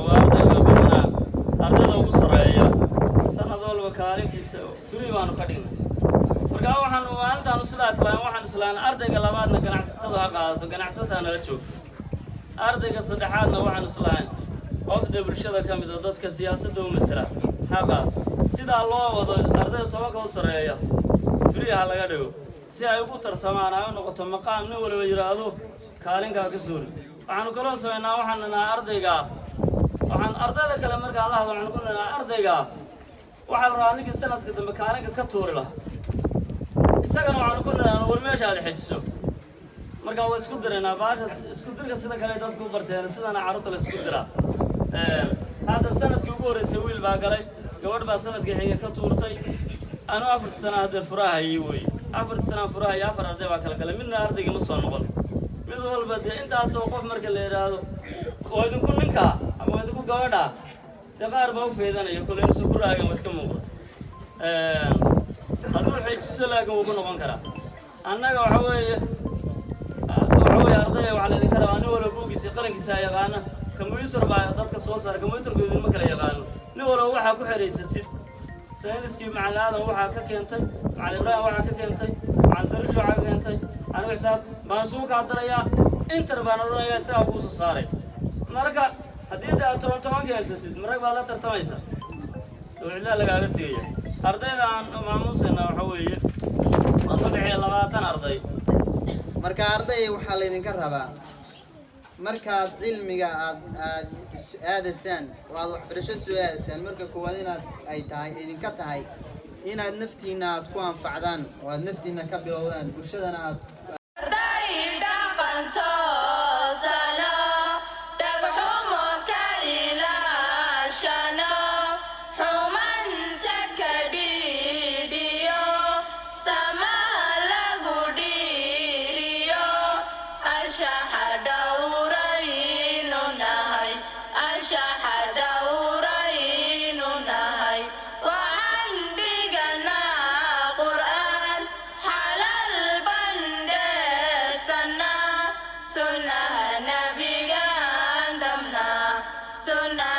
Waa ardayga badanaa ardayda ugu sarreeya. Sanad walba kaalinkiisa free baanu ka dhignay. Markaa waxaanu maalintaanu sidaa islaam waxaanu islaamnay, ardayga labaadna ganacsatada ha qaadato, ganacsataa nala joogto. Ardayga saddexaadna waxaanu islahayn qof dee bulshada ka mid oo dadka siyaasadda u matela ha qaato. Sidaa loo wado, ardayda 10-ka u sarreeya free ha laga dhigo si ay ugu tartamaan, ay u noqoto maqaam nin waliba yidhaahdo kaalinkaa ka soori. Waxaanu kaloo samaynaa, waxaan nidhahaa ardayga, waxaan ardayda kale markaan la hadlo waxaanu ku nidhahaa, ardayga waxaa la rabaa ninkii sanadka dambe kaalinka ka tuuri lahaa. Isagana waxaanu ku nidhahnaa, war meeshaada xejiso. Marka waa isku diraynaa baasha. Isku dirka sida kale dadku u barteen, sidana carruurta la isku diraa. Hadda sanadkii ugu horreysay wiil baa galay, gabadh baa sanadkii xiga ka tuurtay. Anuu 4-tii sana haddee furahayay wey, 4-tii sanaa furahaya, afar arday baa kala galay, midna ardaygii ma soo noqon. Mid walba dee intaasoo qof marka la yidhaahdo waa idinku ninkaa ama waa idinku gabadhaa, dee qaar baa u faydanaya kole inuusan ku raagan waa iska muuqda. Hadduu xejiso laakiin wuu ku noqon karaa. Annaga waxa weeye ardaya waxaa laydinka rabaa nin walba buuggiisa, qalinkiisa yaqaana. Combyuter baa dadka soo saara, combyuterku idinma kala yaqaano. Nin walba waxaa ku xeraysatid sayniskii, macallin Aadan waxaa ka keentay, macallin Ibraahim waxaa ka keentay, macallin Darish waxaa ka keentay, anigu xisaab baan suu kaa darayaa, enter baan odhanayaa, isagaa kuu soo saaray. Marka haddii de aad 10 10 keensatid, marag baad la tartamaysa, dowcidlaa lagaaga tegaya. Ardayda aan maamuusayna waxa weeye waa 23 arday. Marka arday, waxaa laydinka rabaa markaad cilmiga aad aadaysaan oo aad waxbarasho soo aadaysaan, marka koowaad inaad ay tahay idinka tahay inaad naftiina aad ku anfacdaan oo aad naftiina ka bilowdaan, bulshadana aad Arday dhaqan toosano, dhagxumo ka ilaashano, xumanta ka dhiidhiyo, samaha lagu dhiiriyo, anshaxa dhowraynu nahay, anshaxa dhowraynu nahay. Waxaan dhiganaa Qur'aan xalaal bandheesanaa, sunnaha nabigaan dhamnaa, sunnaha.